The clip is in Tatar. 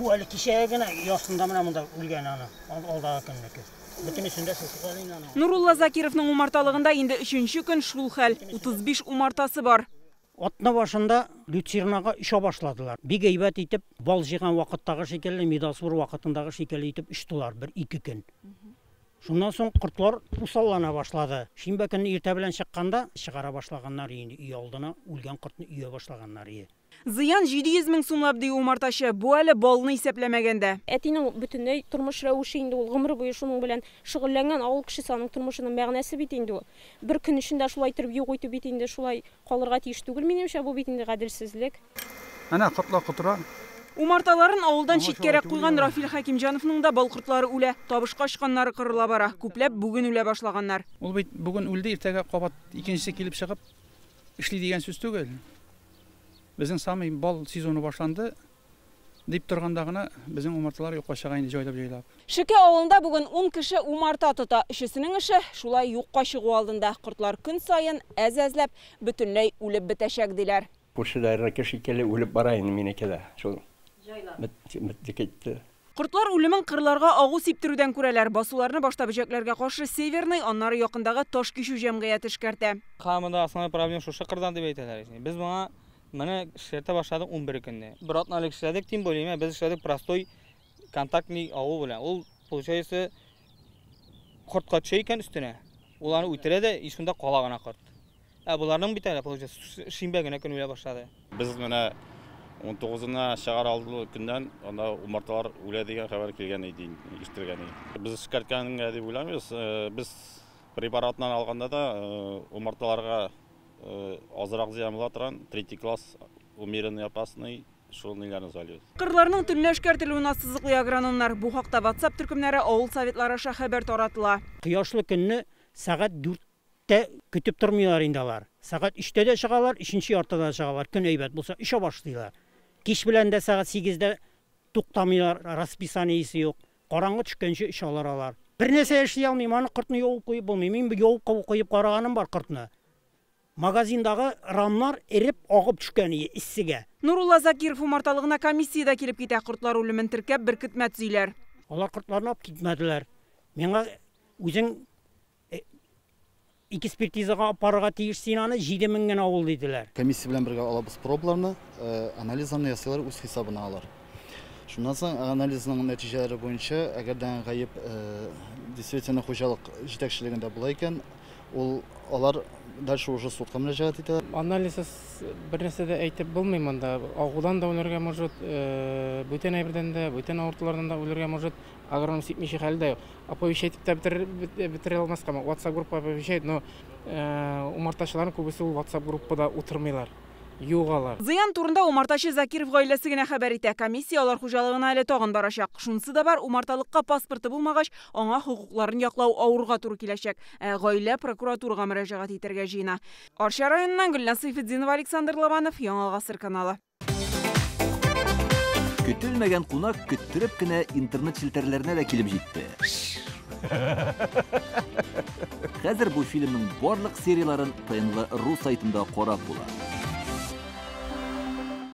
Бу әле кичә генә ясында менә монда үлгән аны, алдагы көннеке. Бөтенесендә шушы хәл инде аның. Нурулла Закировның умарталыгында инде өченче көн шул хәл. 35 умартасы бар. Атна башында люцернага оча башладылар. Бик әйбәт итеп, бал җыйган вакыттагы шикелле, медосбор вакытындагы шикелле итеп очтылар бер-ике көн. Шуннан соң кортлар усаллана башлады. Шимбә көнне иртә белән чыкканда чыгара башлаганнар инде өй алдына, үлгән кортны өя башлаганнар иде. Зыян 700 мең сумлап, ди умартачы. Бу әле балны исәпләмәгәндә. Әтинең бөтенләй тормыш рәвеше инде ул, гомере буе шуның белән шөгыльләнгән авыл кешесе, аның тормышының мәгънәсе бит инде ул. Бер көн эчендә шулай итеп юк итү бит инде шулай калырга тиеш түгел, минемчә, бу бит инде гаделсезлек. Әнә кортлар котыра. Умарталарын авылдан читкәрәк куйган Рафил Хәкимҗановның да бал кортлары үлә. Табышка очканнары кырыла бара. Күпләп бүген үлә башлаганнар. Ул бит бүген үлде, иртәгә кабат икенчесе килеп чыгып эшли дигән сүз түгел. Безнең самый бал сезоны башланды дип торганда гына безнең умарталар юкка чыга инде җайлап-җайлап. Шеке авылында бүген 10 кеше умарта тота. Өчесенең эше шулай юкка чыгу алдында. Кортлар көн саен әз-әзләп бөтенләй үлеп бетәчәк диләр. Күршеләрнеке шикелле үлеп бара инде минеке дә. Шул бетте китте. Кортлар үлемен кырларга агу сиптерүдән күрәләр. Басуларны башта бөҗәкләргә каршы Северный, аннары якындагы Ташкичү җәмгыяте эшкәртә. Һәм основной проблема шушы кырдан дип әйтәләр. Без моңа моны эшләтә башладык 11 көнне. Бер атналык эшләдек, тем более без эшләдек простой контактный агу белән. Ул, получается, кортка төшә икән өстенә. Ул аны үтерә дә, и шунда кала гына корт. Ә буларның бит әле, получается, шимбә генә көн үлә башлады. Без менә 19-на чыгар алды көннән анда умарталар үлә дигән хәбәр килгән иде, ишетелгән иде. Без эшкәрткәнгә дип уйламыйбыз. Без препаратнан алганда да умарталарга азрак зыян була торган третий класс умеренный опасный шул ниләрне сайлыйбыз. Кырларның төнлә эшкәртелүен ассызыклый агрономнар. Бу хакта WhatsApp төркемнәре, авыл советлары аша хәбәр таратыла. Кояшлы көнне сәгать 4-тә көтеп тормыйлар инде алар. Сәгать 3-тә дә чыгалар, 3-нче яртыда чыгалар. Көн әйбәт булса, оча башлыйлар. Кич белән дә сәгать 8-дә туктамыйлар, расписаниесе юк. Караңгы төшкәнче очалар алар. Бер нәрсә эшли алмыйм, аны кортны явып куеп булмый. Мин явып куеп караганым бар кортны. Магазиндагы рамнар эреп агып төшкән иссегә. Нурулла Закиров умарталыгына комиссия дә килеп китә. Кортлар үлемен теркәп беркетмә төзиләр. Алар кортларны алып китмәделәр. Миңа үзең экспертизага апарырга тиеш син аны, 7000 генә ул диделәр. Комиссия белән бергә алабыз пробаларны, анализларны ясыйлар, үз хисабына алар. Шуннан соң анализның нәтиҗәләре буенча, әгәр дә гаеп действительно хуҗалык җитәкчелегендә була икән, ул алар дальше уже судка мөрәҗәгать итәләр. Анализсыз бер нәрсә дә әйтеп булмый монда. Агудан да үләргә может, бүтән әйбердән дә, бүтән авыртулардан да үләргә может. Агроном сипмичә хәл дә юк. Оповещать итеп тә бетерә алмаска, WhatsApp группа оповещает, но умартачыларның күбесе ул WhatsApp группада утырмыйлар. Юк алар. Зыян турында умартачы Закиров гаиләсе генә хәбәр итә. Комиссия алар хуҗалыгына әле тагын барачак. Шунысы да бар, умарталыкка паспорты булмагач, аңа хокукларын яклау авырга туры киләчәк. Ә гаилә прокуратурага мөрәҗәгать итәргә җыена. Арча районыннан Гөлназ Сәйфетдинова, Александр Лобанов, Яңа Гасыр каналы. Көтелмәгән кунак көттереп кенә интернет челтәрләренә дә килеп җитте. Хәзер бу фильмның барлык серияларын ТНВ ру сайтында карап була.